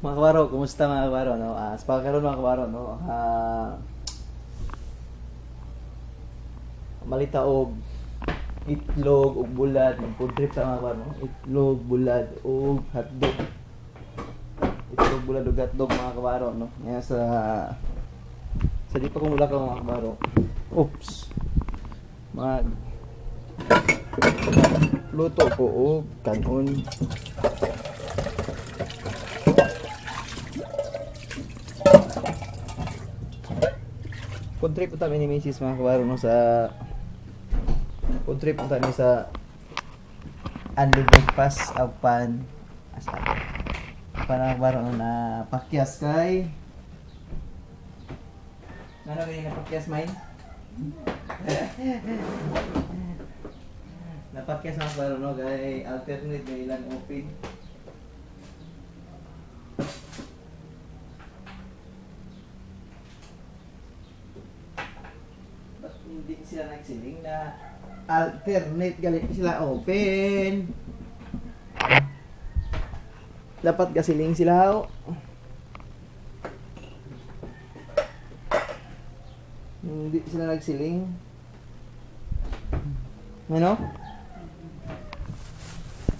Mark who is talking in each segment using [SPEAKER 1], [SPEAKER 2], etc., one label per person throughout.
[SPEAKER 1] Mga kabaro, kumusta mga kabaro, no? Sa pagkaroon mga kabaro, no? Malita og itlog og bulad, mag food trip ta mga kabaro, no? Itlog, bulad og hotdog. Itlog, bulad og hotdog mga kabaro, no? Nga sa di pa kong ka mga kabaro. Oops. Mag luto ko og kanon. Food trip punta mi ni Mrs. mga kabaro, no, sa food trip punta mi sa Unli Breakfast apan asa apan mga kabaro, no, na pakyas kay ano kay napakyas main napakyas mga kabaro, no, kay alternate na ilang open. Ba't hindi sila nagsiling na alternate galit sila open? Dapat gasiling sila ho. Hindi sila nagsiling. Ano?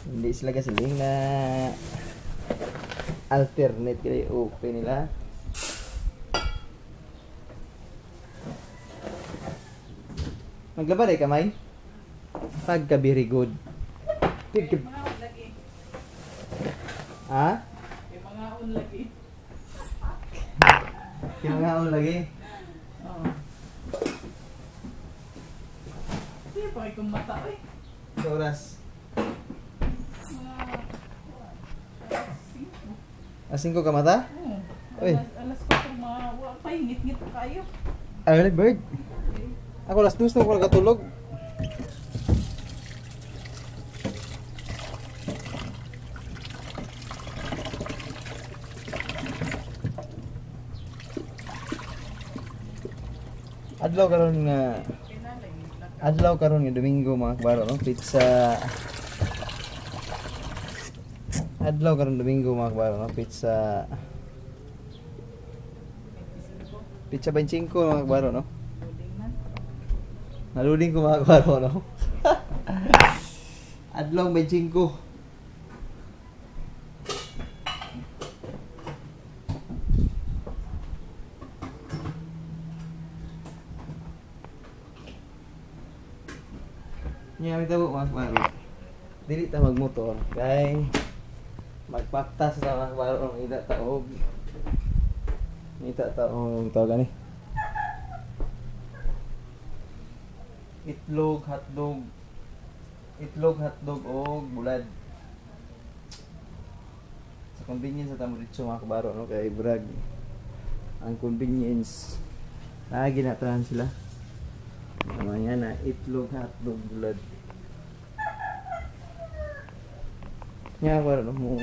[SPEAKER 1] Hindi sila gasiling na alternate galit open nila. Maglaba rin kamay? Pagka very good. Pagka...
[SPEAKER 2] Mga on lagi.
[SPEAKER 1] Ha?
[SPEAKER 2] Yung mga on lagi.
[SPEAKER 1] Yung nga ako lagi.
[SPEAKER 2] Oo. Sige pa kay kong mata oy.
[SPEAKER 1] Sa oras.
[SPEAKER 2] Mga alas 5.
[SPEAKER 1] Asin ko kamata?
[SPEAKER 2] Oo.
[SPEAKER 1] Uy.
[SPEAKER 2] Alas 4 mga wa pa ngit-ngit pa kayo.
[SPEAKER 1] Early bird. Ako alas 2 na ako nakatulog. Adlaw karon nga
[SPEAKER 2] Kinalay laka.
[SPEAKER 1] adlaw karon nga Domingo mga kabaro, no, pizza. Adlaw karon Domingo mga kabaro, no, pizza.
[SPEAKER 2] 25.
[SPEAKER 1] Pizza 25 mga kabaro, no.
[SPEAKER 2] Loading na.
[SPEAKER 1] Naluding ko mga kabaro, no. Adlaw 25. Nya bitaw mga kabaro. Dili ta magmotor kay magpaktas sa mga kabaro ng ida ta og ngita ta og tawag ani. Itlog, hotdog. Itlog, hotdog og bulad. Sa convenience sa tamo dito mga kabaro, no, kay brag ang convenience. Lagi na tanan sila. Tama nga na itlog, hotdog, bulad. Nga kabaro, no, mo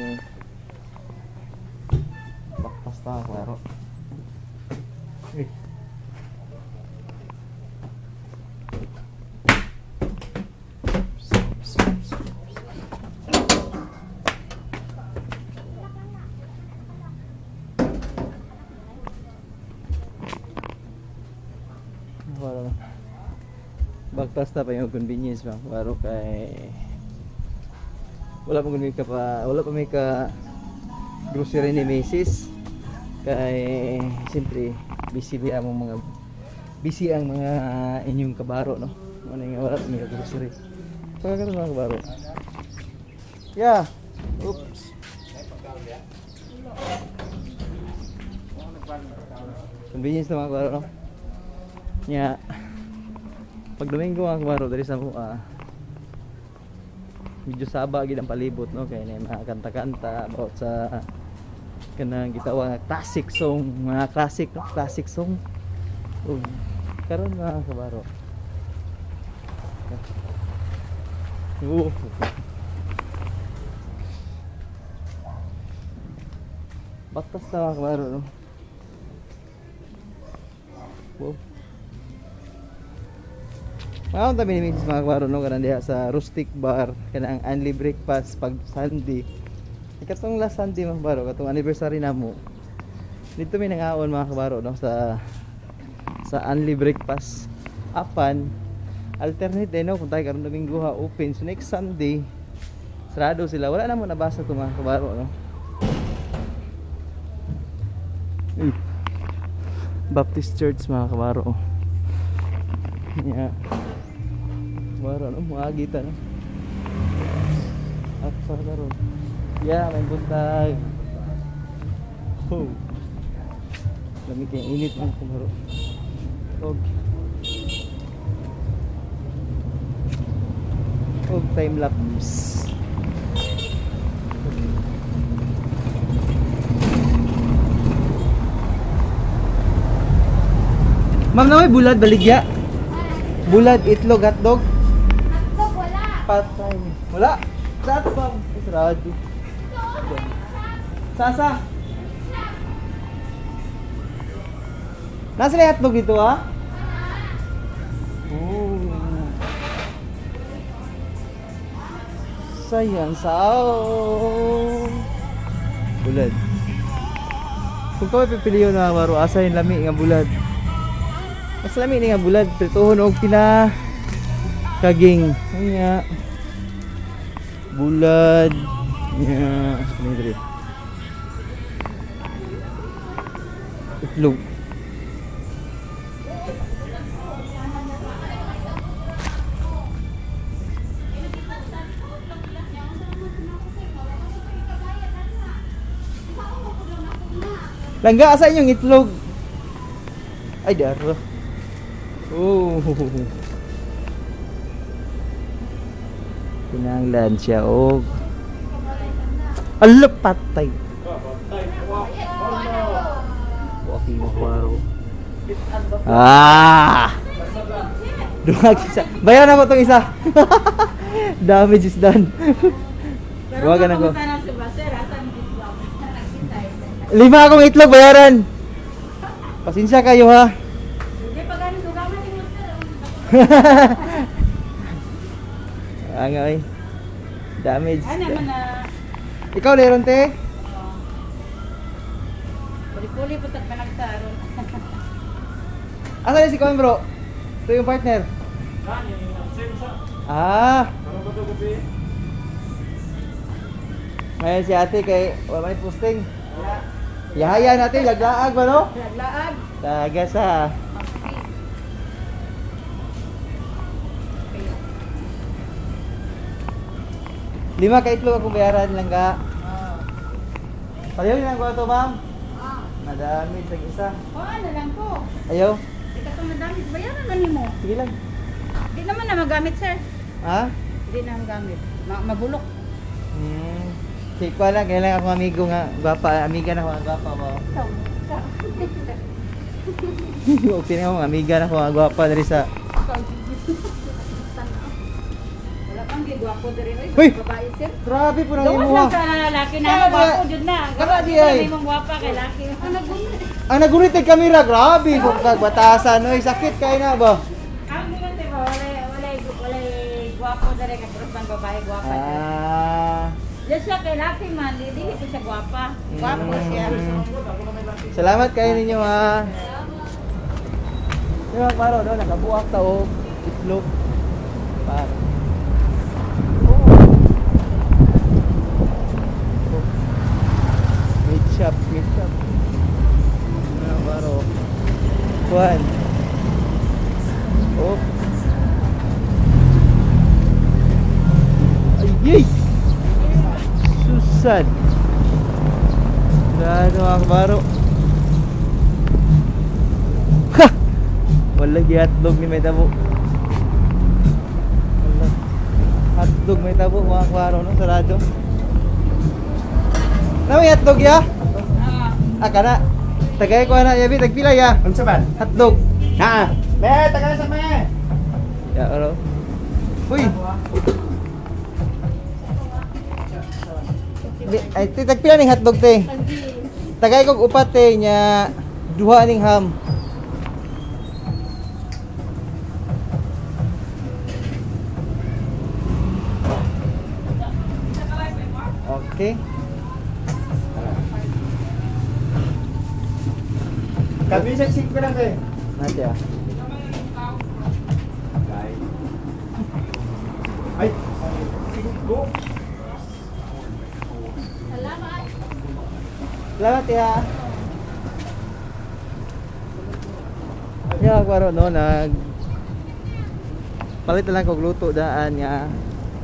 [SPEAKER 1] bakpas ta kabaro. Eh. Oops, oops, oops, oops. Wala na. Bagtas ta pa yung convenience ba? Waro kay wala pa may ka pa, wala pa may ka grocery ni Macy's kay siyempre busy ba ang mga busy ang mga inyong kabaro, no, ano nga wala pa may ka grocery pagka mga kabaro. Yeah, oops, convenience na mga kabaro, no. Nya pag Domingo mga kabaro diri sa mua medyo saba gid ang palibot, no, kay na mga kanta-kanta about sa kanang gitawag nga classic song, mga classic, no, classic song. Ug karon mga kabaro. Oo. Baktas na mga kabaro, no. Wow. Mga tabi ni Mrs. mga kabaro, no, kanang diha sa rustic bar, kanang only breakfast pag Sunday. Ikatong last Sunday, mga kabaro, katong anniversary namo. Dito may nangaon, mga kabaro, no, sa Only Breakfast. Apan alternate din, no, kung tayo karon Domingo ha open. So next Sunday sarado sila. Wala na mo nabasa to, mga kabaro, no. Uy. Baptist Church, mga kabaro. Yeah. Kabaro, no, muagi ta, no. At sa karon. Yeah, may buntag. Oh. Lamig kay init, mga kabaro. Og time lapse. Ma'am, na may bulad baligya. Bulad, itlog, hotdog.
[SPEAKER 3] Hotdog wala.
[SPEAKER 1] Patay. Wala. Sa ato ba? Ay, sarado. Sasa. Nasa na yung hotdog dito, ah? Oh. Sayang sao. Bulad. Kung kami pipiliyon na maro, asa yung lami nga bulad. Mas lami ni nga bulad, prituhon og pina kaging. Anya. Bulad. Nya, sa kanina diri. Itlog. Langga, asa inyong itlog? Ay, daro. Oh. Kinahanglan siya og ala, patay. Walking mo kwaro. Ah! Duha isa. Bayaran na ko tong isa. Damage is done. Duha na ko. Lima akong itlog bayaran. Pasensya kayo ha. Ang ay. Damage.
[SPEAKER 2] Ano naman na
[SPEAKER 1] Ikaw leron te?
[SPEAKER 2] puli-puli po tag panagsaron.
[SPEAKER 1] Asa na si Kuan, bro? Ito yung partner. Ah. Ngayon si ate kay wala may posting. Yahaya natin, laglaag ba, no?
[SPEAKER 2] Laglaag.
[SPEAKER 1] Taga sa. Lima ka itlog akong bayaran lang ka. Pareho lang ko ito, ma'am. Madami sa isa.
[SPEAKER 2] Oh, ano lang ko.
[SPEAKER 1] Ayaw.
[SPEAKER 2] Di ka madamit. Bayaran na nimo.
[SPEAKER 1] Sige lang.
[SPEAKER 2] Di naman na magamit, sir.
[SPEAKER 1] Ha?
[SPEAKER 2] Di na magamit. Mabulok.
[SPEAKER 1] Sige ko lang, kailangan akong amigo nga. Gwapa, amiga na ako nga gwapa mo. Okay na akong amiga na ako nga gwapa diri sa.
[SPEAKER 2] Wala kang gigwapo diri oy.
[SPEAKER 1] Uy!
[SPEAKER 2] Babae, sir.
[SPEAKER 1] Grabe po nang
[SPEAKER 2] Gawas
[SPEAKER 1] imuha.
[SPEAKER 2] lang sa lalaki na
[SPEAKER 1] Kana
[SPEAKER 2] gwapo jud na.
[SPEAKER 1] kana
[SPEAKER 2] Gawas
[SPEAKER 1] di
[SPEAKER 2] jud na
[SPEAKER 1] ay.
[SPEAKER 2] imong gwapa kay laki. Ang nagunit.
[SPEAKER 1] Ang nagurit ay kamera, grabe kung kagbatasan oy, sakit kay na ba?
[SPEAKER 2] Ang ingon di ba wala gwapo diri kay puros man babae gwapa.
[SPEAKER 1] Ah.
[SPEAKER 2] Diyan siya kay laki man, di dili ko siya gwapa. Gwapo siya.
[SPEAKER 1] Salamat kayo ninyo ha. Di ba paro no, nakabuak ta og itlog. Para. Oh. Oh. Meat shop, meat shop. Ano paro? Kuan. Oh. Ay, ay! Susan. Grabe mga kabaro. Ha! Wala hotdog ni may tabo. Wala. Hotdog may tabo mga kabaro, no? Sarado. Na may hotdog ya?
[SPEAKER 2] Ah,
[SPEAKER 1] Ah, kana. Tagay ko na yabi tagpila ya.
[SPEAKER 4] Unsa man?
[SPEAKER 1] Hotdog.
[SPEAKER 4] Ha? Me, tagal sa me.
[SPEAKER 1] Ya, oro. Uy. Di, ay, te, tagpila ning hotdog te. Tagay kog upat te nya duha ning ham. Okay.
[SPEAKER 4] Kami sa 5 lang kay.
[SPEAKER 1] Nati ah.
[SPEAKER 4] Ay, 5.
[SPEAKER 2] Salamat.
[SPEAKER 1] Salamat ya. Ya, kwaro no nag palit na lang kog luto daan nga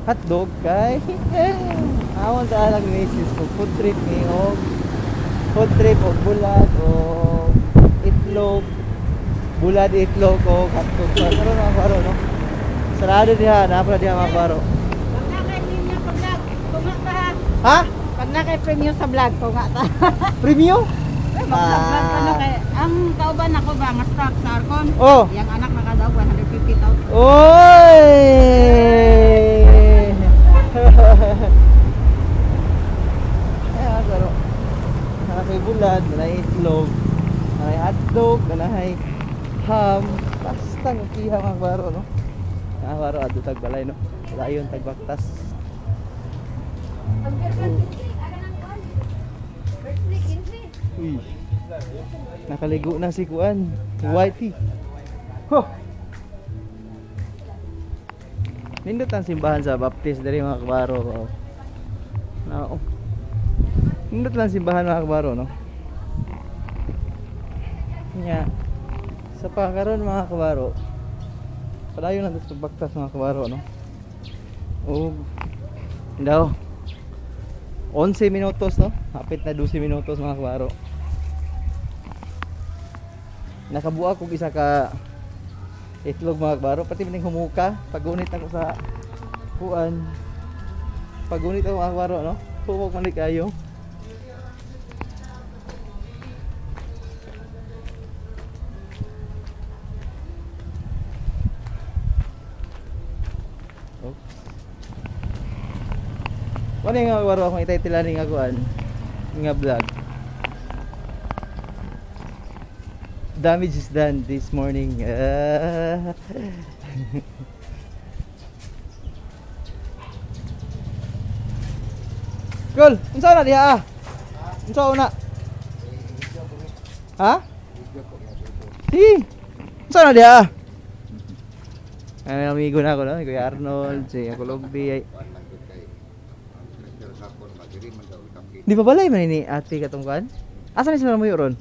[SPEAKER 1] hotdog kay awon ta lang misis ko food trip ni og food trip og bulad o itlog, bulad, itlog o hotdog pa karon, mga kwaro, no. Sarado diha na pala diha, mga kwaro.
[SPEAKER 2] Pag na kay premium sa vlog, tunga ta ha.
[SPEAKER 1] Ha?
[SPEAKER 2] Pag na kay premium sa vlog, tunga ta.
[SPEAKER 1] Premium.
[SPEAKER 2] Ay, mag-vlog ka no
[SPEAKER 1] Ah.
[SPEAKER 2] kay ang kauban ako ba nga stock sa Arcon.
[SPEAKER 1] Oh.
[SPEAKER 2] Yang anak nakadaog 150,000.
[SPEAKER 1] Oy! Kaya pero nakakay bulad, nanay itlog, nanay hotdog, nanay ham, basta ng kiha mga baro, no? Mga baro, ado tagbalay, no? Wala yun, tagbaktas. Uy, nakaligo na si Kuan, Whitey. Ho! Nindot ang simbahan sa Baptist diri, mga kabaro. Oh. Na, oh. Nindot lang simbahan, mga kabaro, no. Nya. Sa pakaron, mga kabaro. Padayon lang sa baktas, mga kabaro, no. Og daw 11 minutos, no. Hapit na 12 minutos, mga kabaro. Nakabuak og isa ka itlog, mga kabaro, pati maning humuka pagunit ako sa kuan, pagunit ako, mga kabaro, no. Humok man di kayo. Oops. Wala nga kabaro akong ititle ani nga kuan nga vlog. Damage is done this morning. Ah. Kol, unsa na diha ah? Unsa una? Ha? Si. Unsa na diha ah? Ay, amigo na ako, no? Si Kuya Arnold, si Ako Logbi. Ay. Di ba balay man ni ate katong kuan? Asa ni sila mo ron?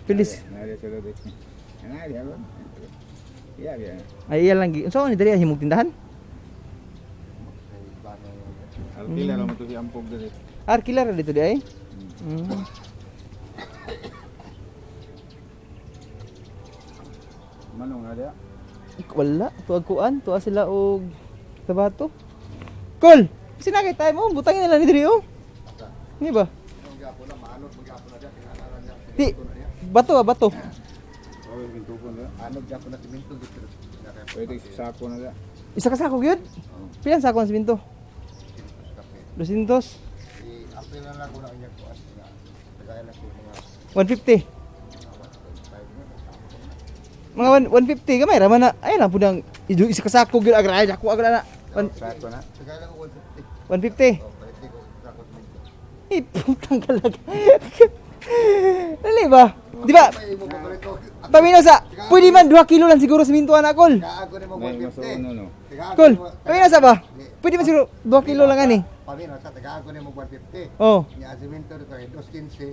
[SPEAKER 1] Pilis. Ay, iya lang. Unsa ni diri ang himong tindahan?
[SPEAKER 4] Alkila lang to si Ampog diri.
[SPEAKER 1] Ah, killer dito di ay. Mm.
[SPEAKER 4] Manong na dia.
[SPEAKER 1] Wala, tuag kuan, tuwa sila og sabato. Kol, sinagay tayo mo, butangin nila ni diri oh. Ni ba? Di, bato ah, bato.
[SPEAKER 4] Oh, gintupon dia. Pwede sako na dia.
[SPEAKER 1] Isa ka sako gyud. Pilan sako ang siminto? 200. 150. Mga 150 gamay ra man na. Ay lang pud ang isa ka sako gyud agra ay ako agra na.
[SPEAKER 4] Sako na.
[SPEAKER 1] 150. Eh, putang kalag. Dali ba? Di ba? Pamino sa, pwede man 2 kilo lang siguro siminto ana, kol.
[SPEAKER 4] May masuno no.
[SPEAKER 1] Kol, pamino sa ba? Pwede man siguro 2 kilo lang ani.
[SPEAKER 3] Pamino sa tagaan ko nimo 150.
[SPEAKER 1] Oh.
[SPEAKER 3] Nya simento dito kay 215.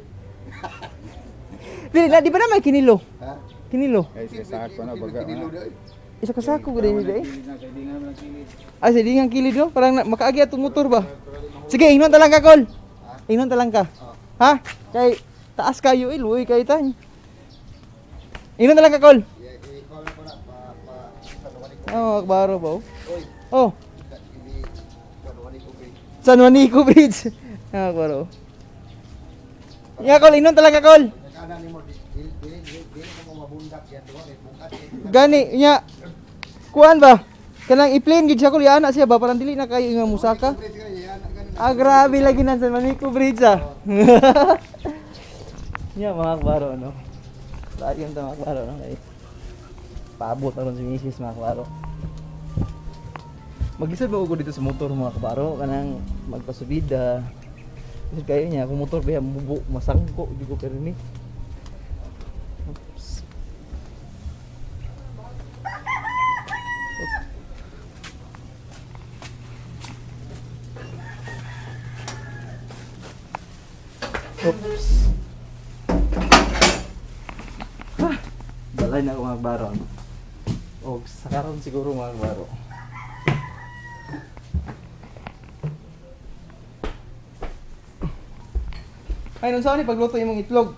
[SPEAKER 1] Dili na, di ba na may kinilo?
[SPEAKER 3] Ha?
[SPEAKER 1] Kinilo.
[SPEAKER 4] Ay sako na baga.
[SPEAKER 3] Kinilo na, eh.
[SPEAKER 1] Isa ka sako gud ni dai.
[SPEAKER 4] Sa dingan lang kilid.
[SPEAKER 1] Ay, sa dingang kilid no, parang na, makaagi atong motor ba? Sige, ingnon ta lang ka, kol. Ingnon ta lang ka. Ha? Kay taas kayo eh, luoy kayo tan. Ingnon ta lang ka, kol.
[SPEAKER 3] I-call ko na pa pa sa Luwani ko.
[SPEAKER 1] Oh, akbaro ba? Oh.
[SPEAKER 3] Oy,
[SPEAKER 1] Oh,
[SPEAKER 3] ini sa Luwani ko bridge.
[SPEAKER 1] San Juanico Bridge. Ah, akbaro. Ya, kol, ingnon ta lang ka, kol.
[SPEAKER 3] Nagana nimo di di di di di ko mabundak yan duha kay bukat eh.
[SPEAKER 1] Gani, nya. Kuan ba? Kanang i-plane gid siya, kol, ana siya ba parang dili na kayo nga musaka.
[SPEAKER 3] Bridge kay yan gani.
[SPEAKER 1] Ah, grabe lagi nan San Juanico Bridge ah. Nya mga kabaro, no. Sayang ta, mga kabaro, no. Kay paabot na ron si misis, mga kabaro. Maglisod ba ko dito sa motor, mga kabaro, kanang magpasubida. Kasi kayo niya, kung motor ba mubo, masangko, di ko pero ni. Oops. Oops. Ah, balay na ako mga baron. O sa karon siguro mga baro. Ay, nung saan ni pagluto imong itlog?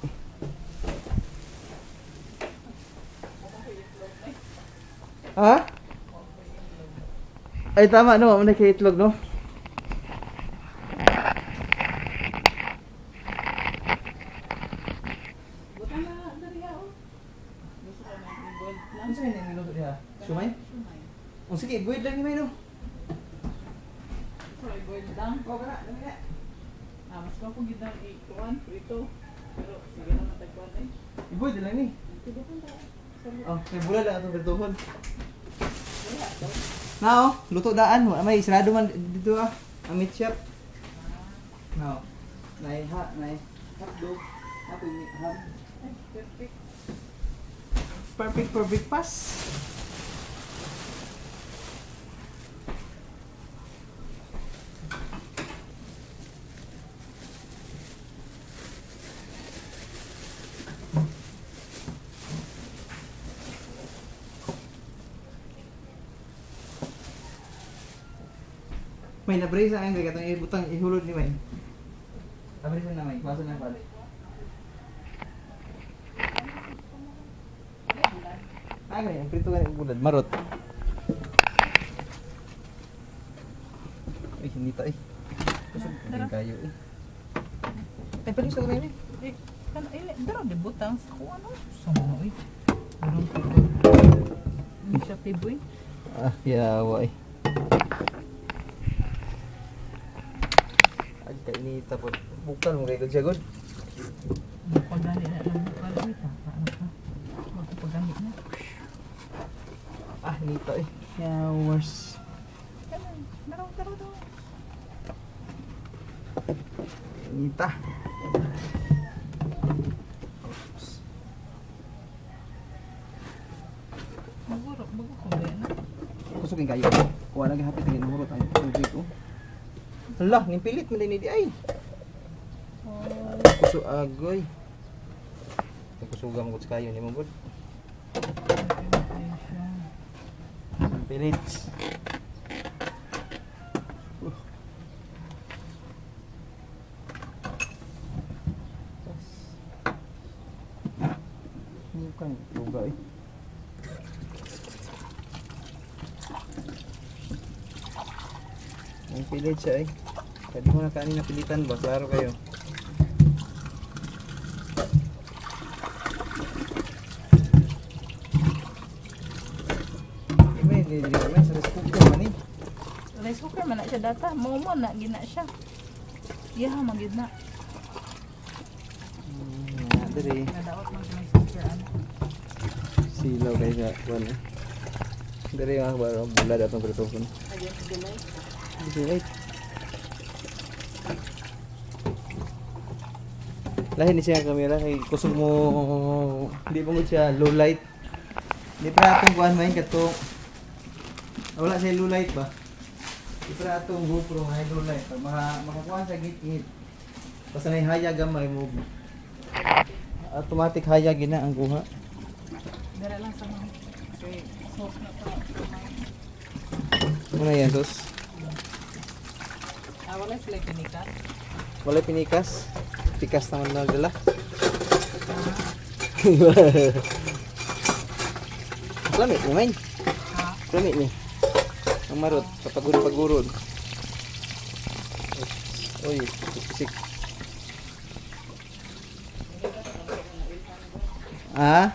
[SPEAKER 1] Ha? Ay tama no, mo na kay itlog no.
[SPEAKER 5] Buta na, dali oh. Gusto ko na i-boiled lang.
[SPEAKER 1] Ano sa kanya niluto diha? Sumay?
[SPEAKER 5] Shumay.
[SPEAKER 1] O sige, buwid lang ni May no.
[SPEAKER 5] So, i-boiled lang.
[SPEAKER 1] O kana, dami na.
[SPEAKER 5] Ah, mas mapong yun lang i-kuan, prito. Pero sige na matagkuan eh.
[SPEAKER 1] Ibuwid lang ni.
[SPEAKER 5] Sige pa ba? Sorry.
[SPEAKER 1] Oh, may bulad lang atong bertuhon.
[SPEAKER 5] Wala to.
[SPEAKER 1] Na oh, luto daan. Wa may sarado man dito ah. Ang meat shop. No. Nay ha, nay hotdog. Ato ni ham.
[SPEAKER 5] Ay, perfect.
[SPEAKER 1] Perfect for breakfast. May nabrisa ang kay katong ibutang ihulod ni May. Abrisa na May, baso na pala. Ah, ganyan. Prito ka ng bulad. Marot. Ay, hindi ta eh. Kusog
[SPEAKER 5] Tara.
[SPEAKER 1] din kayo eh. Ay, pwede sa kamay eh.
[SPEAKER 5] Eh, kana ili, daro di butang sa kuan oh. Sa mga oy. Walang tugon. Hindi siya tiboy.
[SPEAKER 1] Ah, yawa eh. Ag kainita po. Bukal mo kay siya god.
[SPEAKER 5] Bukal gani na lang bukal oy ta. Ano ka? Magpagamit na.
[SPEAKER 1] Ah, nita eh. Yawers.
[SPEAKER 5] Kana, daro daro daro.
[SPEAKER 1] Nita. Oops.
[SPEAKER 5] Maguro, bago ko ba na?
[SPEAKER 1] Kusog kayo. Kuha na gihapit ang hurot ang tubig oh. Hala, nimpilit man din ni di ay.
[SPEAKER 5] Oh,
[SPEAKER 1] Kusog agoy. Kusuga mo sa kayo ni mo god.
[SPEAKER 5] okay siya.
[SPEAKER 1] Pilit. Bukan juga eh. Ang pilit siya eh. Pwede mo na kanin na pilitan ba? Klaro kayo. May hindi may sa rice cooker man eh.
[SPEAKER 5] Rice cooker man na siya data. Mo mo na gina siya. Iyaha man gyud na.
[SPEAKER 1] Hmm, diri.
[SPEAKER 5] Nadaot man rice cooker ano.
[SPEAKER 1] Silaw kayo sa kuan eh. Diri mga kabaro, bulad atong pritohon.
[SPEAKER 5] Against the light.
[SPEAKER 1] Diri wait. Lahi ni siya ang kamera kay kusog mo di mo gud siya low light. Di pa atong kuan man kato. Wala siya low light ba? Di pa atong GoPro nga low light pag maka makakuan sa git-git. Basta nay hayag gamay mo. Automatic hayag gina ang kuha.
[SPEAKER 5] Dara lang sa mga kay sauce na pa.
[SPEAKER 1] Muna yan sos.
[SPEAKER 5] Ah, wala sila pinikas.
[SPEAKER 1] Wala pinikas. Pikas naman na dala. Lamit ni man.
[SPEAKER 5] Ha?
[SPEAKER 1] Lamit ni. Ang marot, papagurod-pagurod. Uy, pisik. Ah?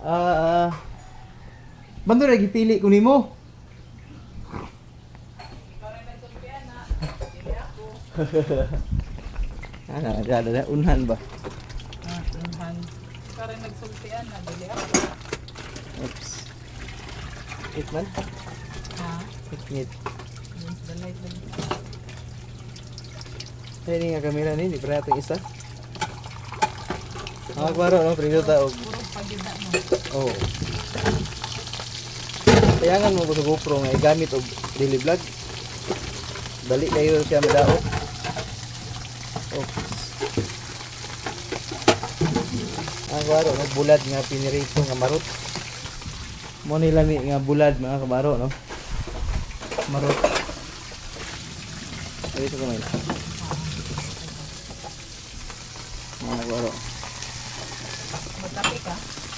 [SPEAKER 1] Ah, ah. Bando ra gipili ko nimo. Ah, ada ada unhan ba?
[SPEAKER 5] Ah, unhan. Ikaw rin nagsultian na dili ako.
[SPEAKER 1] Oops. It man.
[SPEAKER 5] Ha?
[SPEAKER 1] It.
[SPEAKER 5] Against the light lang.
[SPEAKER 1] Ay, ni nga kamera ni, di pa natin isa. Mga kabaro, no? Pindot og
[SPEAKER 5] Puro pagida no.
[SPEAKER 1] Oh. Tayangan mo ko sa GoPro nga igamit og daily vlog. Dali kayo siya madaot. Oops. Ang kabaro, no? Bulad nga pinirito nga marot. Mo ni lami nga bulad mga kabaro, no? Marot. Dali sa kamay. Mga kabaro.
[SPEAKER 5] Magkape ka?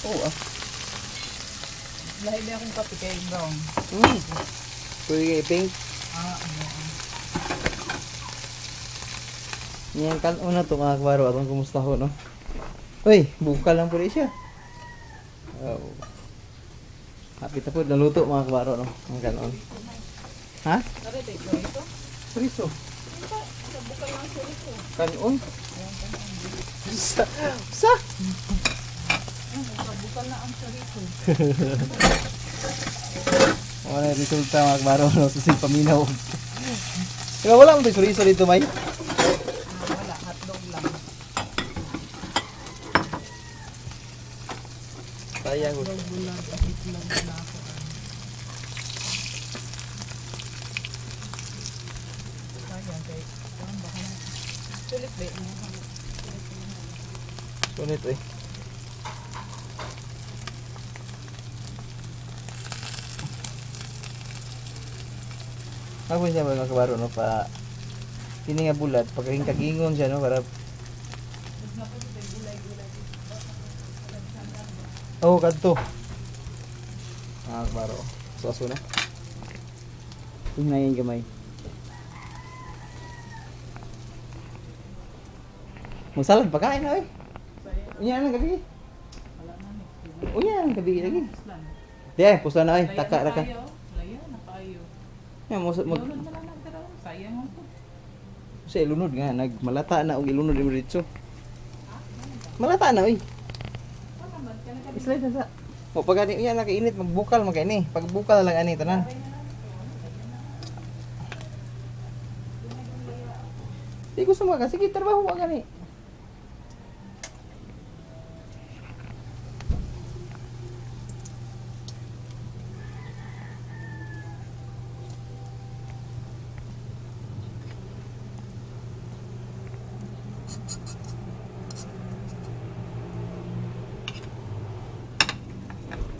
[SPEAKER 1] Oo ah.
[SPEAKER 5] Lahi ba akong kape kay brown?
[SPEAKER 1] Pwede kayo i-pink.
[SPEAKER 5] Ah, ano. Ah.
[SPEAKER 1] Yan kan una to mga kabaro atong kumusta ho no. Uy, bukal lang pud siya. Oh. Happy ta pud naluto mga kabaro no. Ang kanon. Ha?
[SPEAKER 5] Tara, tayo ko ito.
[SPEAKER 1] Chorizo.
[SPEAKER 5] Sa bukal lang chorizo.
[SPEAKER 1] Kanon. Sa sa
[SPEAKER 5] Sa bukal na ang chorizo.
[SPEAKER 1] Wala yung resulta mga kabaro no sa sig paminaw. Diba wala mo to chorizo dito may?
[SPEAKER 5] Ah, wala, hotdog lang.
[SPEAKER 1] Sayang ko.
[SPEAKER 5] Hotdog bulag, itlog na ako. Sayang kay kuan baka na. Sulit ba mo?
[SPEAKER 1] Sunit eh. Ako siya mga kabaro no pa kini nga bulat pagkaing kagingon siya no para. Oh, kadto. Ah, kabaro. Saso na. Tingnan yung gamay. Magsalad pagkain na oy. Unya lang gabi.
[SPEAKER 5] Wala na ni.
[SPEAKER 1] Unya lang gabi lagi.
[SPEAKER 5] Puslan.
[SPEAKER 1] Di ay, pusa na ay, taka ra ka.
[SPEAKER 5] Laya na kayo.
[SPEAKER 1] Ya mo mag
[SPEAKER 5] Lunod na lang nagdaraw. Sayang ang po.
[SPEAKER 1] sa ilunod nga nagmalata na og ilunod imo dito. Malata na oy.
[SPEAKER 5] Wala man ka na
[SPEAKER 1] Slide na sa. O pag ani unya na kainit magbukal man kay ni. Pagbukal lang ani tanan. Di gusto mo ka sige trabaho ka gani.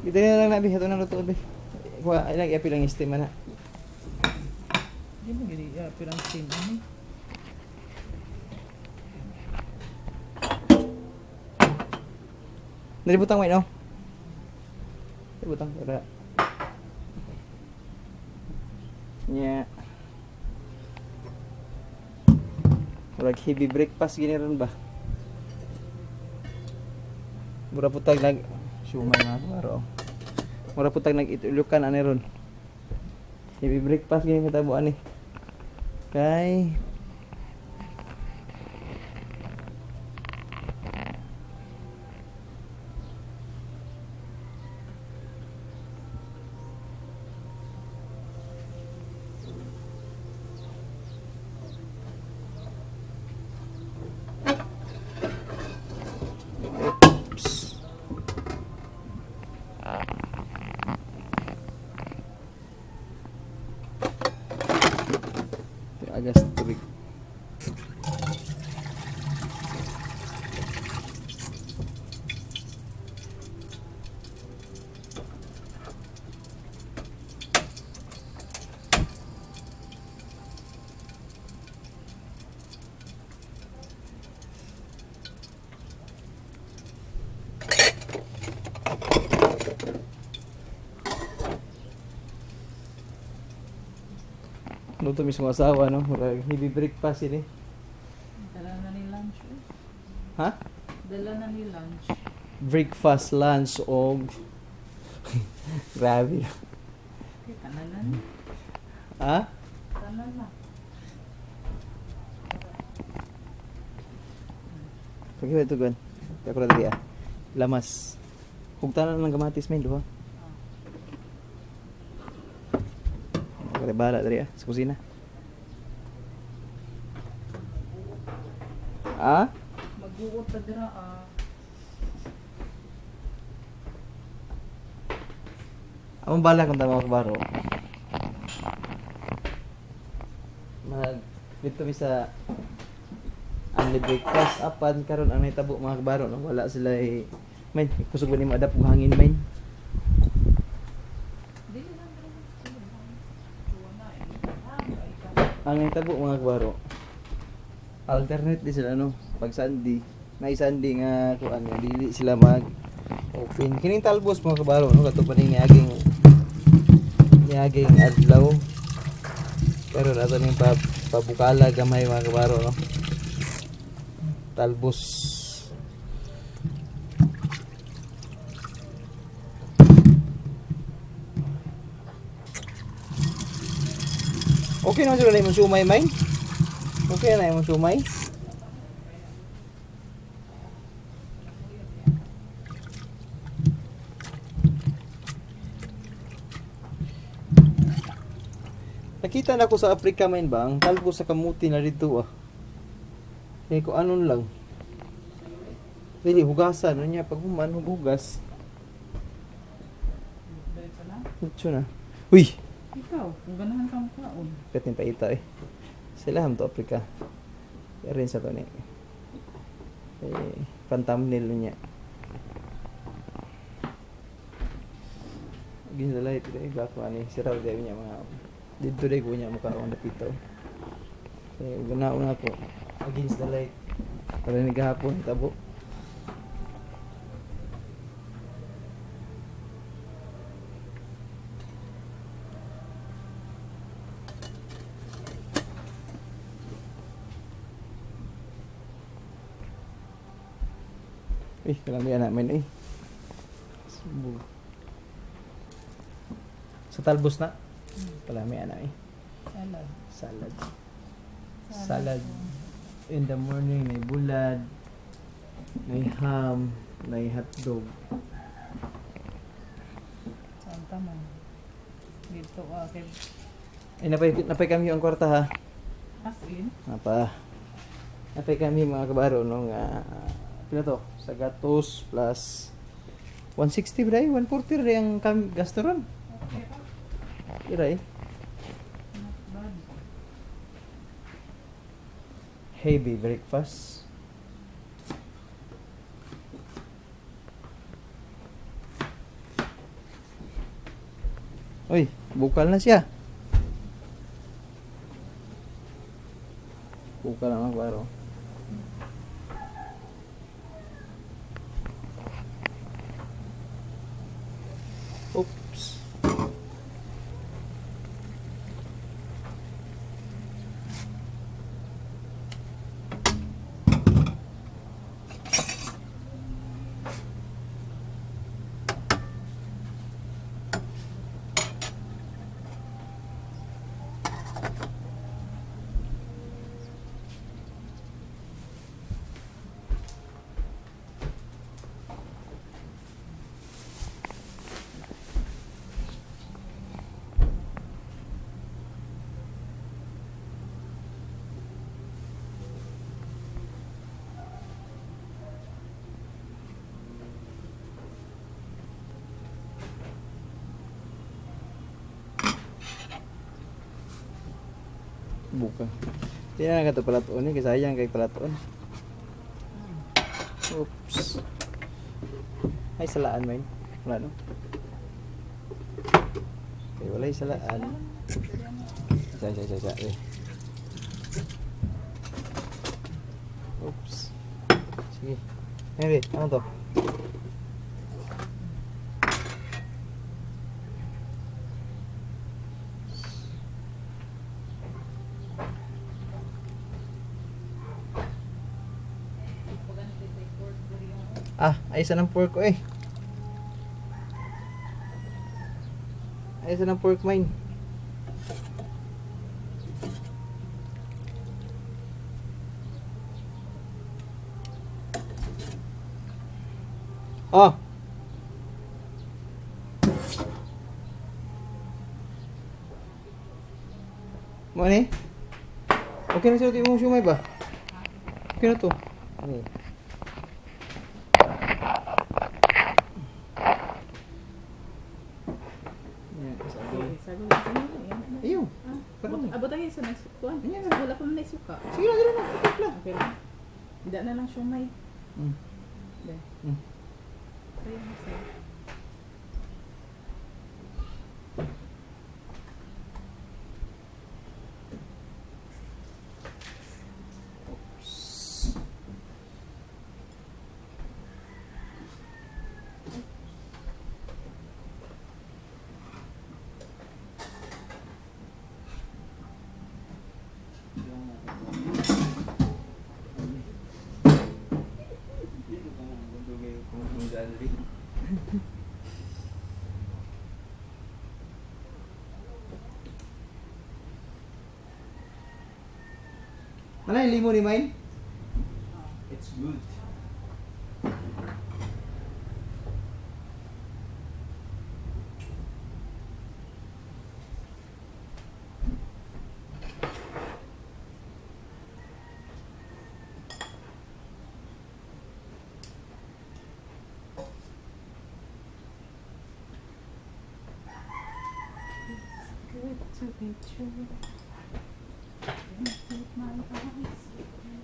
[SPEAKER 1] Dito na lang nabi, ito na luto bi. Kuha, ay lang iapil ang steam ana.
[SPEAKER 5] Di mo gini pirang steam ani.
[SPEAKER 1] Nalibutang may no. Nalibutang para. Nya. Murag heavy breakfast gini ron ba? Mura putag nag siomay mga kabaro. Mura putag nag itulukan ani ron. Heavy breakfast gini matabo ani. Kay Oops. Agas tubig. Luto mismo asawa no, murag heavy breakfast ini.
[SPEAKER 5] Dala na ni lunch. Eh.
[SPEAKER 1] Ha?
[SPEAKER 5] Dala na ni lunch.
[SPEAKER 1] Breakfast, lunch og grabe.
[SPEAKER 5] Okay, tanan na ni.
[SPEAKER 1] Ha?
[SPEAKER 5] Tanan na.
[SPEAKER 1] Paghiwa ito gwan. Kaya ko dali ah. Lamas. Hugtanan ng kamatis men duha. Kare bala dali ah sa kusina. Ha?
[SPEAKER 5] Magbuot ta dira ah.
[SPEAKER 1] Among bala kung tama baro. Mag dito mi sa only breakfast apan karon ang nahitabo mga kabaro no wala sila eh, men kusog ba nimo adapt og hangin men.
[SPEAKER 5] Dili lang dira. Tuwa na eh.
[SPEAKER 1] Ang nahitabo mga kabaro, alternate di sila no pag Sunday na Sunday nga kuan nga dili sila mag open kining talbos mga kabaro no kato pa ning niaging niaging adlaw pero ato ning pa, pabukala gamay mga kabaro no talbos. Okay naman sila na imong sumay mine. Okay na imong sumay. Nakita na ko sa Africa main ba ang talbos sa kamuti na dito ah. Kaya ko anon lang. Dili hugasan ano niya pag human hugas.
[SPEAKER 5] Diretso na.
[SPEAKER 1] Diretso na. Uy,
[SPEAKER 5] Ikaw, kung ganahan ka makaon.
[SPEAKER 1] katin pa ita eh. Sila ham to Africa. Rin sa to ni. Eh, pan-thumbnail niya. Ginsalay ito eh, bako ani si Raul dahil niya mga dito dahil ko niya mukha akong dapito. Eh, ganaon ako against the light. Para ni gahapon tabo. Eh, kalamian namin eh. Subo. Sa talbos na. Kalamian na eh.
[SPEAKER 5] Salad.
[SPEAKER 1] Salad. Salad. In the morning, may bulad, may ham, may hotdog.
[SPEAKER 5] Saan ta man? Dito ah, kay
[SPEAKER 1] Eh, napay, napay kami ang kwarta ha.
[SPEAKER 5] as in.
[SPEAKER 1] Napa. Napay kami mga kabaro no nga pila to? Sa gatos plus 160 ba 140 rin ang kam gasto ron.
[SPEAKER 5] Okay pa.
[SPEAKER 1] Ira eh.
[SPEAKER 5] Not bad.
[SPEAKER 1] Heavy breakfast. Uy, bukal na siya. Bukal na mga kabaro. Oops. Buka. Di na ka to palatuon eh, kasi sayang kay palatuon. Oops. Ay, salaan man. Wala no? Okay, wala yung salaan. Isa, isa, isa, isa. Eh. Oops. Sige. Henry, ano to? Ah, ay isa ng pork ko eh. Ay isa ng pork mine. Oh. Mo ni? Okay na sila ito yung siumay ba? Okay na to. Ni. Yan, sabi.
[SPEAKER 5] Okay, sabi ko ano yan.
[SPEAKER 1] Ayaw.
[SPEAKER 5] Ah,
[SPEAKER 1] Parang
[SPEAKER 5] abot tayo sa next kuan.
[SPEAKER 1] Ayan na.
[SPEAKER 5] Wala pa man na suka.
[SPEAKER 1] Sige lang, sige lang. Okay lang.
[SPEAKER 5] Okay lang. Hindi na lang siomay. De. Kaya mo sa.
[SPEAKER 1] Ano yung limo ni Mine? It's good.
[SPEAKER 5] It's good to be true. Can't keep my eyes open.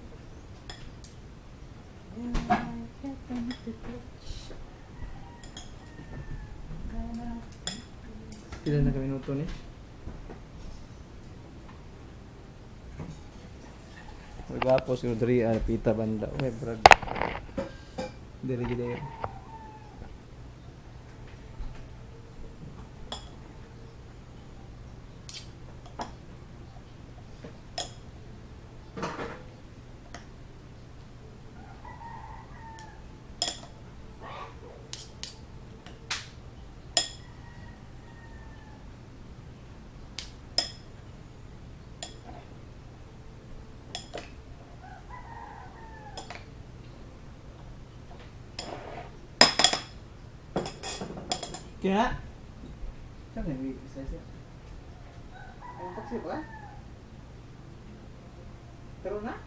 [SPEAKER 5] Will I get them to touch? Gonna
[SPEAKER 1] Pila na kami minuto ni? Gwapo si Rodri Pita banda. Uy, brad. Dili gid ayo. Kina? Saan na isa isa?
[SPEAKER 3] Ang taxi ba? Pero na?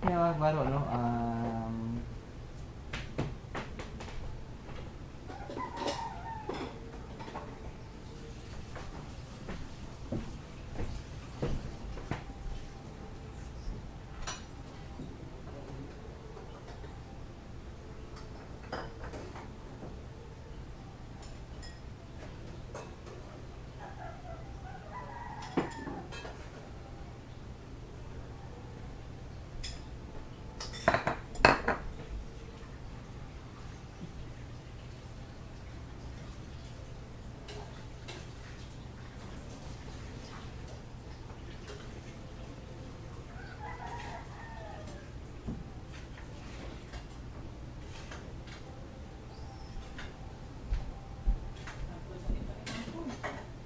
[SPEAKER 1] Kaya mga baro, no?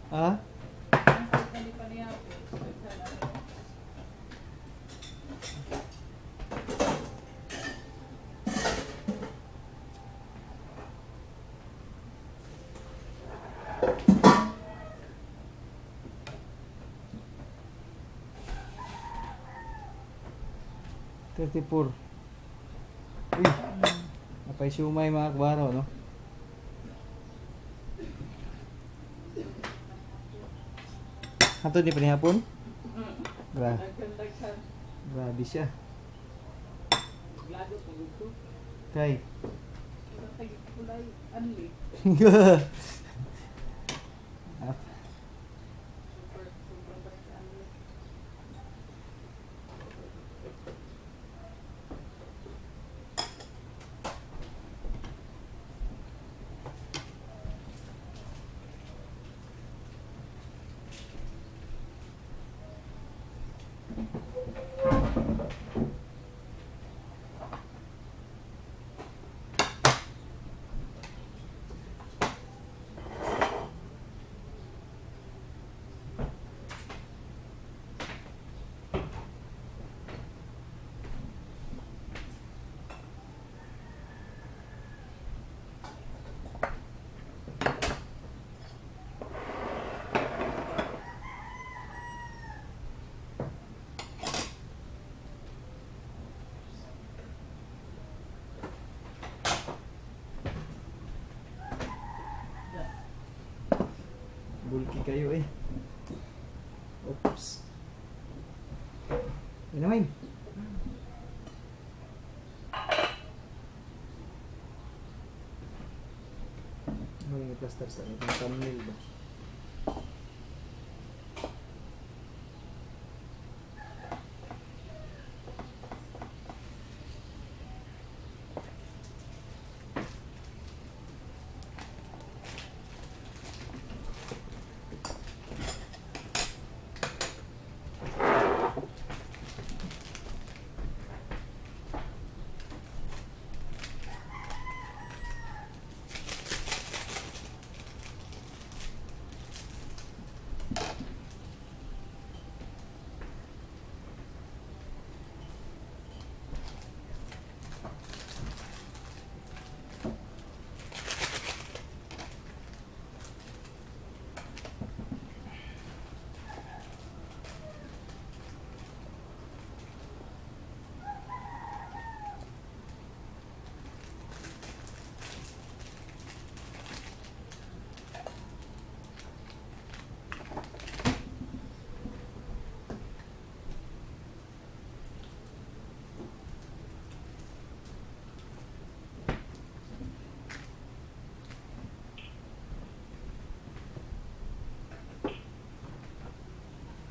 [SPEAKER 1] Ha? 34. Uy, napay siumay mga kabaro, no? Hantod ni panihapon? Grabe siya. Kay. Kayo eh. Oops. Yun naman. Ano yung plaster sa itong thumbnail ba?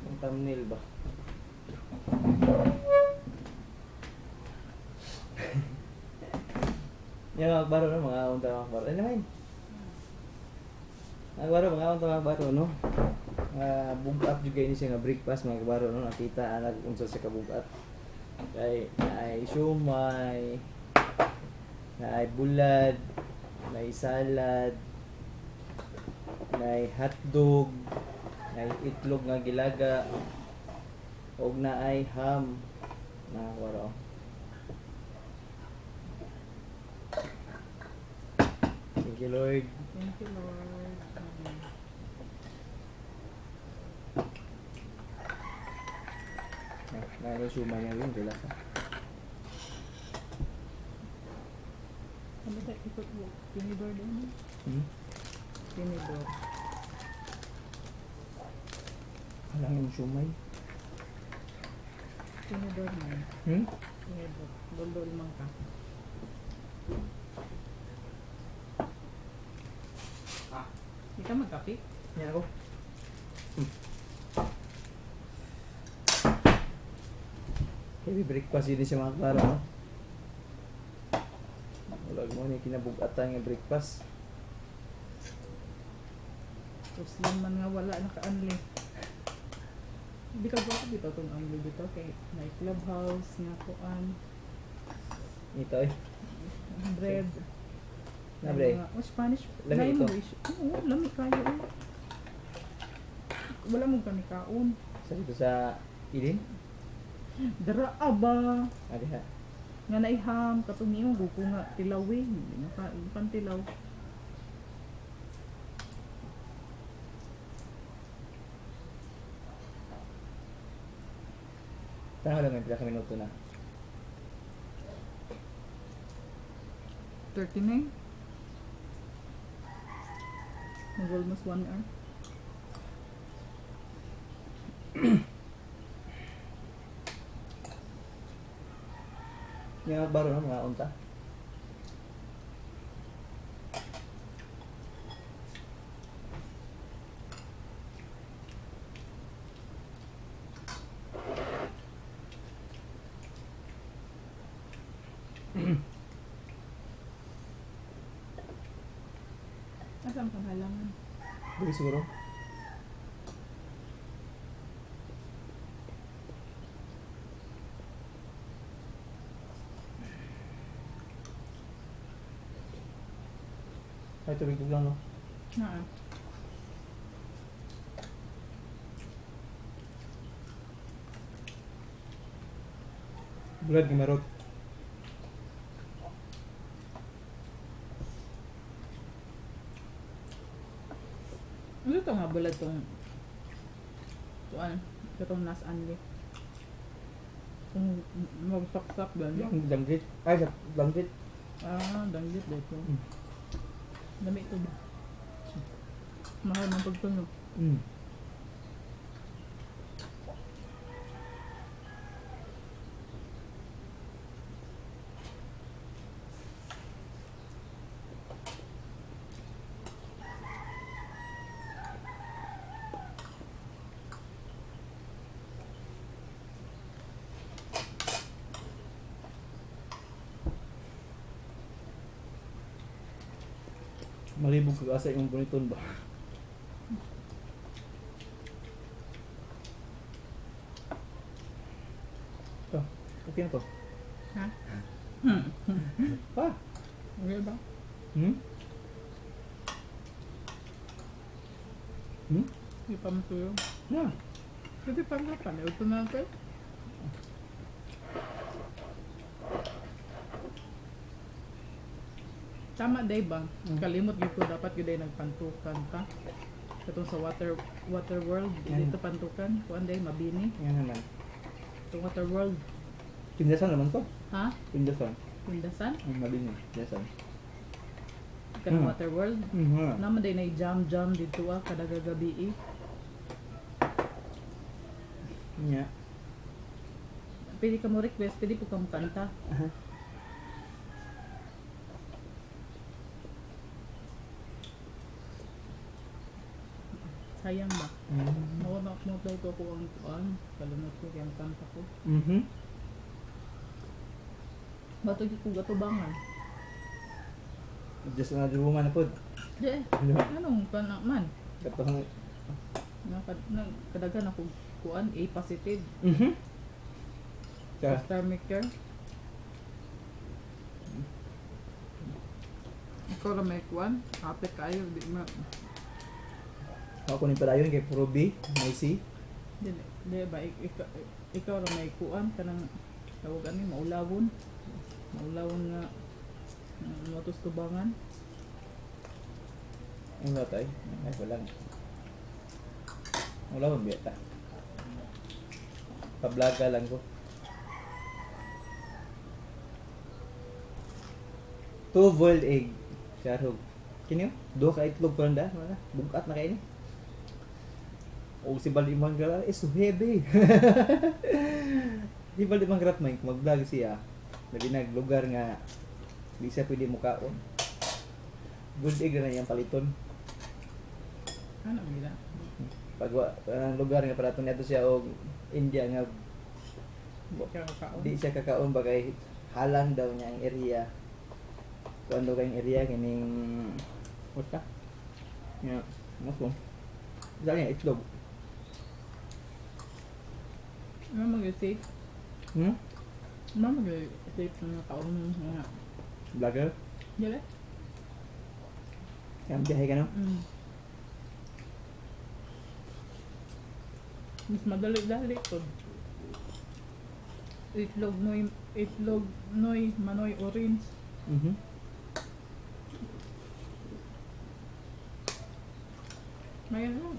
[SPEAKER 1] Yung thumbnail ba? Yan mga baro no, mga unta mga baro. Ano naman? Mga baro, mga unta mga baro no. Bugat jud kay ni siya nga breakfast mga kabaro no, nakita anak unsa siya kabugat. Kay ay siomay, naay bulad, naay salad, naay hotdog, naay itlog nga gilaga, og naay ham. Mga kabaro. Thank you, Lord.
[SPEAKER 5] Thank you, Lord. Amen.
[SPEAKER 1] Na, na siomay nga yun, sila sa.
[SPEAKER 5] Ano tayo ikot mo? Tinidor din. No?
[SPEAKER 1] Hmm?
[SPEAKER 5] Tinidor.
[SPEAKER 1] Alang yung siomay.
[SPEAKER 5] Tinidor man.
[SPEAKER 1] Hmm?
[SPEAKER 5] Tinidor. Doldol man ka. Di ka magkape?
[SPEAKER 1] Yan ako. Heavy breakfast yun siya mga klaro, no? Wala mo ni kinabugatan nga breakfast.
[SPEAKER 5] Tapos man nga wala naka-unli. Hindi ka ba ako dito itong unli dito kay may clubhouse nga kuan
[SPEAKER 1] Ito eh.
[SPEAKER 5] bread.
[SPEAKER 1] Na bre.
[SPEAKER 5] Oh, Spanish.
[SPEAKER 1] Lami
[SPEAKER 5] Lain
[SPEAKER 1] ito.
[SPEAKER 5] mo Oo, lami kayo. Eh. Wala mo kami kaon.
[SPEAKER 1] Sa dito sa Ilin?
[SPEAKER 5] Dara aba.
[SPEAKER 1] Ah, diha.
[SPEAKER 5] Nga naiham katong imo guko nga tilaw eh. Hindi na ka pantilaw.
[SPEAKER 1] Tanaw lang yung pila ka minuto na.
[SPEAKER 5] 39. Mag almost 1 hour.
[SPEAKER 1] Nga baro no, mga unta.
[SPEAKER 5] Asa ang panghalangan?
[SPEAKER 1] Dili siguro. Ay, tubig lang, no?
[SPEAKER 5] Naa.
[SPEAKER 1] Bulad, gimarot.
[SPEAKER 5] Ano to nga bulad tong tuan katong nas anli. Kung magsaksak ba niya?
[SPEAKER 1] Lang, langgit. Ay, sa langgit.
[SPEAKER 5] Ah, danggit dito.
[SPEAKER 1] Mm.
[SPEAKER 5] Dami ito ba? Mahal man pagtunog.
[SPEAKER 1] Malibog kag asa imong buniton ba? Oh, okay na to.
[SPEAKER 5] Ha?
[SPEAKER 1] Pa.
[SPEAKER 5] Okay ba?
[SPEAKER 1] Hmm? Hmm?
[SPEAKER 5] Di pa matuyo.
[SPEAKER 1] Na.
[SPEAKER 5] Pwede pa nga pa. Ito na natin. Tama day ba? Kalimot gyud ko dapat gyud ay nagpantukan ta. Katong sa water water world
[SPEAKER 1] Yan.
[SPEAKER 5] dito pantukan kuan day mabini.
[SPEAKER 1] Yan naman.
[SPEAKER 5] Itong water world.
[SPEAKER 1] Pindasan naman to.
[SPEAKER 5] Ha?
[SPEAKER 1] Pindasan.
[SPEAKER 5] Pindasan?
[SPEAKER 1] Ang mabini. Pindasan.
[SPEAKER 5] Kanang
[SPEAKER 1] Hmm.
[SPEAKER 5] water world.
[SPEAKER 1] Mhm.
[SPEAKER 5] Naman day na jam jam dito ah kada gagabi eh.
[SPEAKER 1] Nya.
[SPEAKER 5] Pwede ka mo request, pwede po ka mo kanta.
[SPEAKER 1] Aha.
[SPEAKER 5] Sayang ba?
[SPEAKER 1] Mhm.
[SPEAKER 5] Nawala mo daw ko ko ang kuan. Kalimot ko kay ang kanta ko.
[SPEAKER 1] Mhm.
[SPEAKER 5] Bato gyud ko gatubangan.
[SPEAKER 1] Just another woman na pod.
[SPEAKER 5] Di,
[SPEAKER 1] Ano?
[SPEAKER 5] anong kana man?
[SPEAKER 1] Katong
[SPEAKER 5] Na, kadagan ako kuan A positive.
[SPEAKER 1] Mhm. Sa
[SPEAKER 5] Star maker. Ikaw ra may kuan, ate kayo di ma
[SPEAKER 1] ako ni padayon kay puro B, may C.
[SPEAKER 5] di, di ba ikaw ra may kuan kanang tawag ani maulawon. Maulawon nga motos tubangan.
[SPEAKER 1] Ang wala tayo. Ay, wala. Wala bang beta. Pablaga lang ko. Two boiled egg. Charog. Kini yun? Duha ka itlog pa da. Wala. Bugat na kayo ni. O si Baldi Manggala is so heavy. Di Baldi Manggarat man mag-vlog siya. Labi nag lugar nga di siya pwede mukaon. Boiled egg na iyang paliton.
[SPEAKER 5] Ano gila?
[SPEAKER 1] Pag ang lugar nga para niadto siya og India nga
[SPEAKER 5] Di ka kakaon.
[SPEAKER 1] di siya kakaon ba kay halang daw niya ang area kuan daw kayong area kining what ka yeah mo ko sa niya itlog.
[SPEAKER 5] Ano mag safe?
[SPEAKER 1] Hmm.
[SPEAKER 5] Ano mag safe nga kaon nga.
[SPEAKER 1] Vlogger.
[SPEAKER 5] Dili?
[SPEAKER 1] Kaya biyahe ka no.
[SPEAKER 5] Mas madali-dali to. Itlog noy, itlog noy, manoy orange. May ano.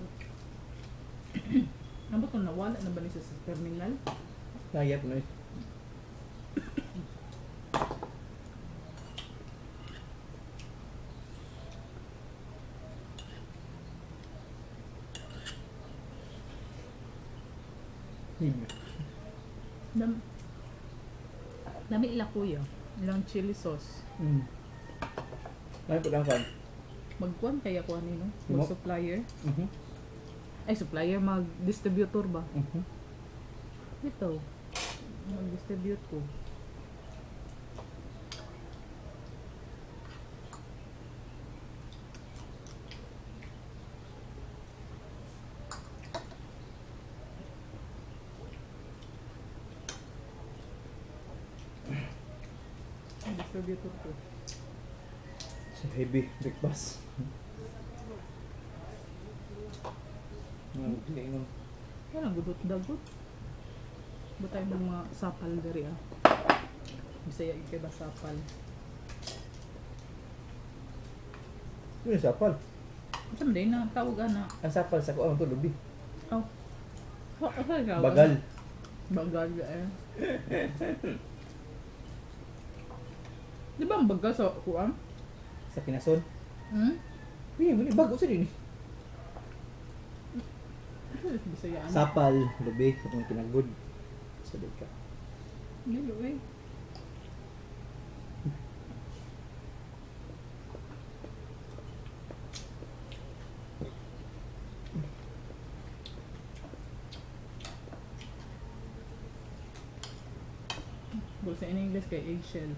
[SPEAKER 5] Ano ba kung nawala na ba niya sa terminal?
[SPEAKER 1] Lagi po no. Hmm.
[SPEAKER 5] Dam Dami ila kuya. Ilang chili sauce.
[SPEAKER 1] Ay, po lang kan.
[SPEAKER 5] Magkuan kaya kuan ni no?
[SPEAKER 1] Mo?
[SPEAKER 5] Mag-supplier. Ay, supplier, mag-distributor ba? Ito. Mag-distribute ko. Distributor ko.
[SPEAKER 1] So heavy breakfast. Okay, ma'am.
[SPEAKER 5] Yan ang gudot dagot. Ba tayo ng mga sapal diri ah. Bisaya yung kay ba sapal.
[SPEAKER 1] Yun ang sapal.
[SPEAKER 5] Asa man din na tawag ana.
[SPEAKER 1] Ang sapal sa kuang to lubi.
[SPEAKER 5] Oh. Oh, asa ka?
[SPEAKER 1] Bagal.
[SPEAKER 5] Bagal eh. Di ba ang bagal sa kuang?
[SPEAKER 1] Sa kinason.
[SPEAKER 5] Hmm?
[SPEAKER 1] Uy, muni bago sa din.
[SPEAKER 5] Bisaya ano?
[SPEAKER 1] Sapal, lubi, katong kinagod. Sa ka.
[SPEAKER 5] Dili eh. Bulsa in English kay eggshell.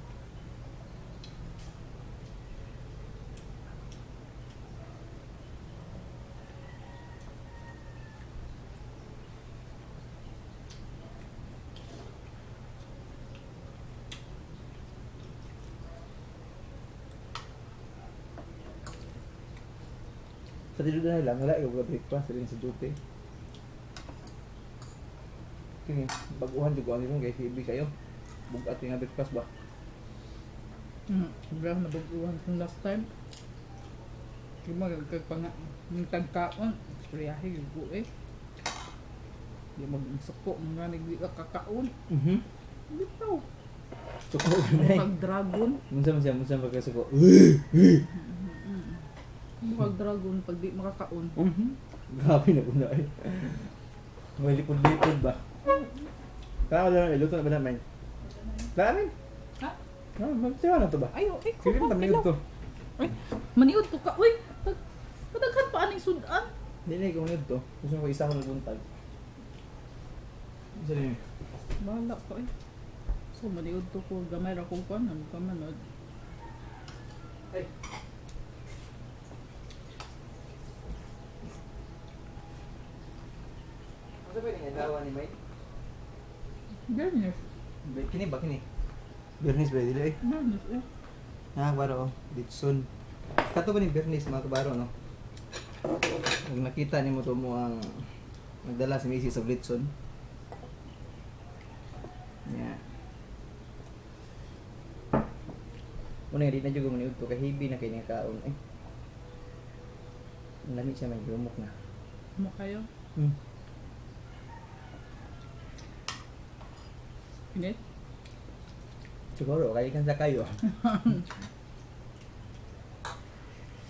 [SPEAKER 1] Sa tilo na lang, wala ikaw breakfast, sa sa duty. Kini, baguhan jud ko ani kay heavy kayo. Bugat nga breakfast ba?
[SPEAKER 5] Grabe na baguhan kong last time. Yung mga pa nga, yung tagkaon, istoryahe yung ko eh. Di mag-suko, mga nagdi ka kakaon.
[SPEAKER 1] Mhm.
[SPEAKER 5] Bitaw.
[SPEAKER 1] Suko na.
[SPEAKER 5] Pag dragon,
[SPEAKER 1] Unsa man siya, unsa man pagkasuko.
[SPEAKER 5] pag dragon, pag di makakaon.
[SPEAKER 1] Mhm. Grabe na kuna eh. May lipod-lipod ba? Kaya wala na, iluto na ba namin? Namin?
[SPEAKER 5] Ha?
[SPEAKER 1] Ah, magtiwa na to ba?
[SPEAKER 5] Ay, okay,
[SPEAKER 1] Kaya
[SPEAKER 5] ko,
[SPEAKER 1] na to.
[SPEAKER 5] Ay, maniud to ka. Uy, padaghan pa aning sudan.
[SPEAKER 1] Hindi na ikaw to. Gusto ko isa ko nagbuntag. Unsa ni?
[SPEAKER 5] Bahala ka eh. So, maniud to ko. Gamay ra ko pa. Nang ka manood.
[SPEAKER 1] Ay. Unsa ba ning adlaw ni Mike?
[SPEAKER 5] Biyernes.
[SPEAKER 1] Kini ba kini? Biyernes ba dili eh?
[SPEAKER 5] Biyernes eh.
[SPEAKER 1] Ah, kabaro oh, Ditson. Kato ba ni Biyernes mga kabaro no? Kung nakita nimo to mo ang nagdala si Mrs. of Litson. Yeah. Muna di na jud ko maniud to kay hibi na kay nga kaon eh. Ang Lami siya may lumok na.
[SPEAKER 5] Mo kayo. Init?
[SPEAKER 1] Siguro kay kan sa kayo.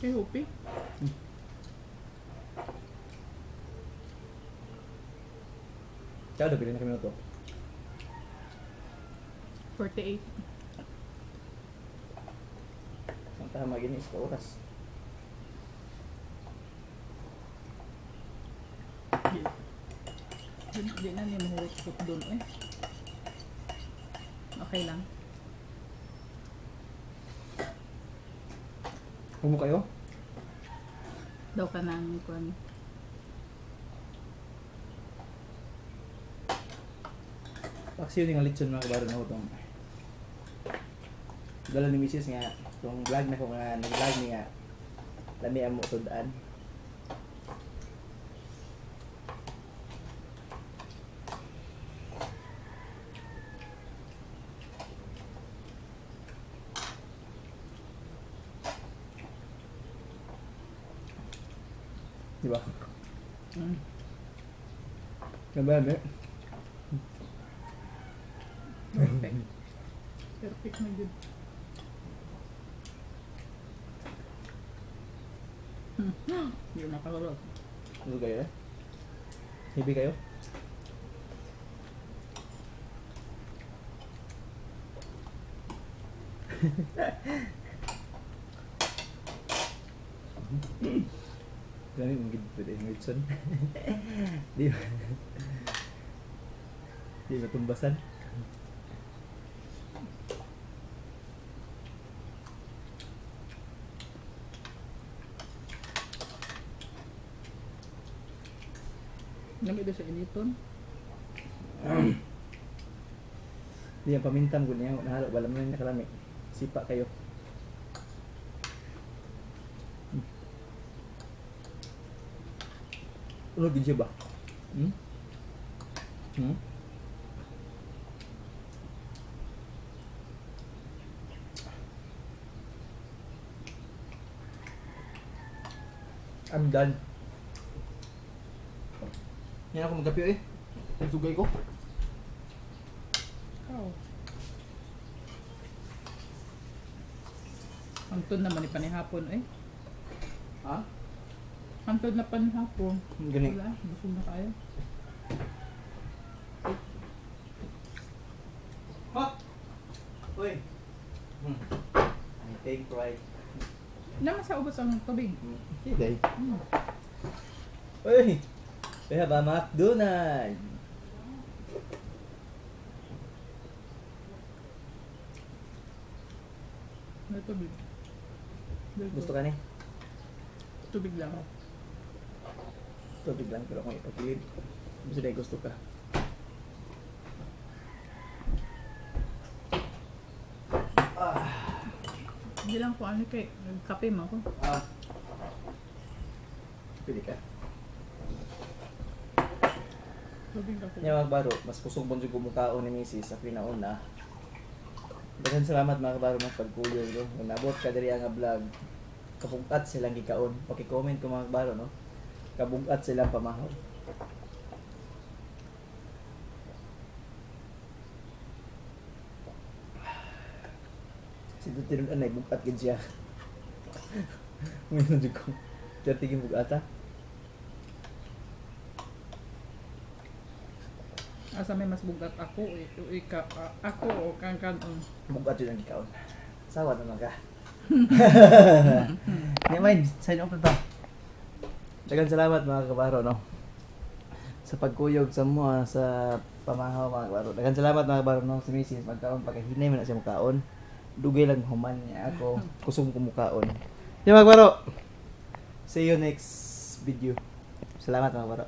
[SPEAKER 5] Kay Hopi.
[SPEAKER 1] Ciao, pila na kami to.
[SPEAKER 5] 48.
[SPEAKER 1] Ang tama gini sa oras.
[SPEAKER 5] Di, di na ni mahugot doon eh. Okay lang.
[SPEAKER 1] Humo kayo?
[SPEAKER 5] Daw ka ng kwan.
[SPEAKER 1] Paksiw ni nga litson mga kabaro na tong dala ni Mrs. nga tong vlog na ko nga nag-vlog ni nga lami ang mo sudan. Di ba?
[SPEAKER 5] Mm.
[SPEAKER 1] Kabame.
[SPEAKER 5] Perfect. Perfect na yun. Hindi nakakulog.
[SPEAKER 1] Ano kayo eh? Hibi kayo? Gani mong gid pwede yung Wilson. Di ba? Di ba tumbasan?
[SPEAKER 5] Nami doon sa initon.
[SPEAKER 1] Di ang pamintam ko niya, nahalo wala man nakalami. Sipa kayo. Ano gid siya ba? Hmm? Hmm? I'm done. Yan ako magkapyo eh. Sugay ko.
[SPEAKER 5] Ikaw. Ang tun naman ni panihapon eh.
[SPEAKER 1] Ha?
[SPEAKER 5] Hantod na panhapon.
[SPEAKER 1] Gani.
[SPEAKER 5] Wala, busog na kayo.
[SPEAKER 1] Ha? Uy. I take pride.
[SPEAKER 5] Naman sa ubos ang tubig.
[SPEAKER 1] Hindi.
[SPEAKER 5] Mm.
[SPEAKER 1] Uy! We have a McDonald's!
[SPEAKER 5] May tubig. Dito.
[SPEAKER 1] Gusto ka ni?
[SPEAKER 5] Tubig lang.
[SPEAKER 1] Tubig lang pero kung ipagilid. Gusto na gusto ka.
[SPEAKER 5] Hindi lang ko ano kay nagkape mo ako.
[SPEAKER 1] Ah. Pili ka.
[SPEAKER 5] Tubig ako.
[SPEAKER 1] Nya mga kabaro, mas kusog bon jud kumukaon ni Mrs. sa pinauna. Daghang salamat mga kabaro mga pagkuyog no. Kung nabot ka diri ang vlog, kabugat silang gikaon. Paki-comment ko mga kabaro no. Kabugat silang pamahaw. Si Duterte anay bugat gid siya. Ngayon jud ko. Dati gid bugata.
[SPEAKER 5] Asa may mas bugat ako eh. O ika, ako o kang kanon.
[SPEAKER 1] Bugat yun ang gikaon. Sawa naman ka. Never mind, sign off na ta. Daghang salamat mga kabaro no. Sa pagkuyog sa mo sa pamahaw mga kabaro. Daghang salamat mga kabaro no sa misis magkaon pagkahinay man na siya mukaon. Dugay lang human niya ako kusog ko mukaon. Di mga kabaro. See you next video. Salamat mga kabaro.